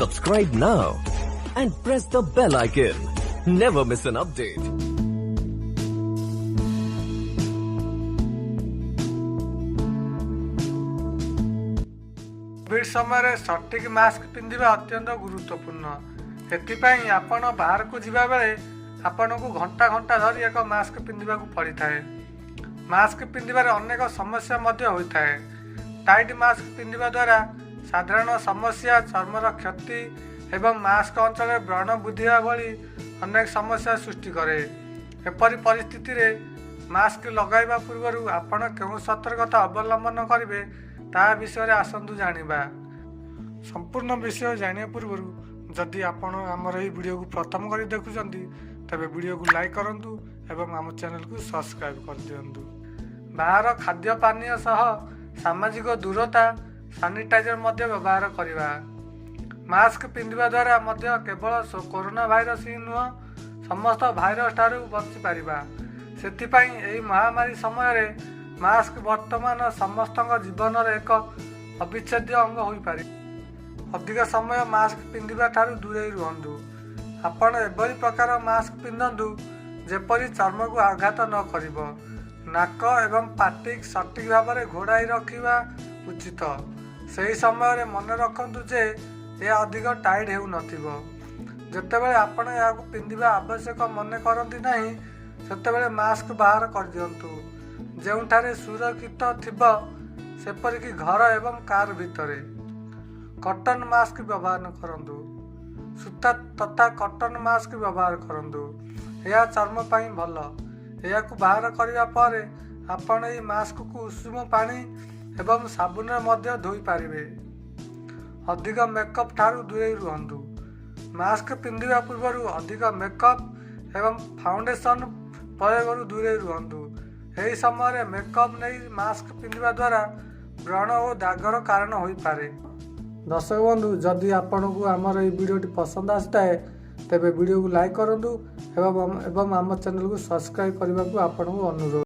Subscribe now and press the bell icon. Never miss an update. Covid ସମୟରେ ସଠିକ୍ mask ପିନ୍ଧିବା ଅତ୍ୟନ୍ତ ଗୁରୁତ୍ୱପୂର୍ଣ୍ଣ। ଏଥିପାଇଁ ଆପଣ ବାହାରକୁ ଯିବାବେଳେ ଆପଣଙ୍କୁ ଘଣ୍ଟା ଘଣ୍ଟା ଧରି ଏକ ମାସ୍କ ପିନ୍ଧିବାକୁ ପଡ଼ିଥାଏ। ମାସ୍କ ପିନ୍ଧିବାରେ ଅନେକ ସମସ୍ୟା ମଧ୍ୟ ହୋଇଥାଏ। ଟାଇଟ୍ ମାସ୍କ ପିନ୍ଧିବା ଦ୍ୱାରା ସାଧାରଣ ସମସ୍ୟା, ଚର୍ମର କ୍ଷତି ଏବଂ ମାସ୍କ ଅଞ୍ଚଳରେ ବ୍ରଣ ବୃଦ୍ଧି ହେବା ଭଳି ଅନେକ ସମସ୍ୟା ସୃଷ୍ଟି କରେ। ଏପରି ପରିସ୍ଥିତିରେ ମାସ୍କ ଲଗାଇବା ପୂର୍ବରୁ ଆପଣ କେଉଁ ସତର୍କତା ଅବଲମ୍ବନ କରିବେ, ତାହା ବିଷୟରେ ଆସନ୍ତୁ ଜାଣିବା। ସମ୍ପୂର୍ଣ୍ଣ ବିଷୟ ଜାଣିବା ପୂର୍ବରୁ ଯଦି ଆପଣ ଆମର ଏହି ଭିଡ଼ିଓକୁ ପ୍ରଥମ କରି ଦେଖୁଛନ୍ତି, ତେବେ ଭିଡ଼ିଓକୁ ଲାଇକ୍ କରନ୍ତୁ ଏବଂ ଆମ ଚ୍ୟାନେଲକୁ ସବସ୍କ୍ରାଇବ୍ କରିଦିଅନ୍ତୁ। ବାହାର ଖାଦ୍ୟ ପାନୀୟ ସହ ସାମାଜିକ ଦୂରତା, ସାନିଟାଇଜର ମଧ୍ୟ ବ୍ୟବହାର କରିବା। ମାସ୍କ ପିନ୍ଧିବା ଦ୍ୱାରା ମଧ୍ୟ କେବଳ କରୋନା ଭାଇରସ ହିଁ ନୁହଁ, ସମସ୍ତ ଭାଇରସ ଠାରୁ ବଞ୍ଚିପାରିବା। ସେଥିପାଇଁ ଏହି ମହାମାରୀ ସମୟରେ ମାସ୍କ ବର୍ତ୍ତମାନ ସମସ୍ତଙ୍କ ଜୀବନର ଏକ ଅବିଚ୍ଛେଦ୍ୟ ଅଙ୍ଗ ହୋଇପାରେ। ଅଧିକ ସମୟ ମାସ୍କ ପିନ୍ଧିବା ଠାରୁ ଦୂରେଇ ରୁହନ୍ତୁ। ଆପଣ ଏଭଳି ପ୍ରକାର ମାସ୍କ ପିନ୍ଧନ୍ତୁ, ଯେପରି ଚର୍ମକୁ ଆଘାତ ନ କରିବ। ନାକ ଏବଂ ପାଟିକୁ ସଠିକ୍ ଭାବରେ ଘୋଡ଼ାଇ ରଖିବା ଉଚିତ। ସେହି ସମୟରେ ମନେ ରଖନ୍ତୁ ଯେ ଏହା ଅଧିକ ଟାଇଟ୍ ହେଉନଥିବ। ଯେତେବେଳେ ଆପଣ ଏହାକୁ ପିନ୍ଧିବା ଆବଶ୍ୟକ ମନେ କରନ୍ତି ନାହିଁ, ସେତେବେଳେ ମାସ୍କ ବାହାର କରିଦିଅନ୍ତୁ, ଯେଉଁଠାରେ ସୁରକ୍ଷିତ ଥିବ, ସେପରିକି ଘର ଏବଂ କାର ଭିତରେ। କଟନ୍ ମାସ୍କ ବ୍ୟବହାର କରନ୍ତୁ। ସୂତା ତଥା କଟନ୍ ମାସ୍କ ବ୍ୟବହାର କରନ୍ତୁ। ଏହା ଚର୍ମ ପାଇଁ ଭଲ। ଏହାକୁ ବାହାର କରିବା ପରେ ଆପଣ ଏହି ମାସ୍କକୁ ଉଷୁମ ପାଣି ଏବଂ ସାବୁନରେ ମଧ୍ୟ ଧୋଇପାରିବେ। ଅଧିକ ମେକଅପ୍ ଠାରୁ ଦୂରେଇ ରୁହନ୍ତୁ। ମାସ୍କ ପିନ୍ଧିବା ପୂର୍ବରୁ ଅଧିକ ମେକଅପ୍ ଏବଂ ଫାଉଣ୍ଡେସନ୍ ପ୍ରୟୋଗରୁ ଦୂରେଇ ରୁହନ୍ତୁ। ଏହି ସମୟରେ ମେକଅପ୍ ନେଇ ମାସ୍କ ପିନ୍ଧିବା ଦ୍ୱାରା ବ୍ରଣ ଓ ଦାଗର କାରଣ ହୋଇପାରେ। ଦର୍ଶକ ବନ୍ଧୁ, ଯଦି ଆପଣଙ୍କୁ ଆମର ଏହି ଭିଡ଼ିଓଟି ପସନ୍ଦ ଆସିଥାଏ, ତେବେ ଭିଡ଼ିଓକୁ ଲାଇକ୍ କରନ୍ତୁ ଏବଂ ଆମ ଚ୍ୟାନେଲକୁ ସବସ୍କ୍ରାଇବ୍ କରିବାକୁ ଆପଣଙ୍କୁ ଅନୁରୋଧ।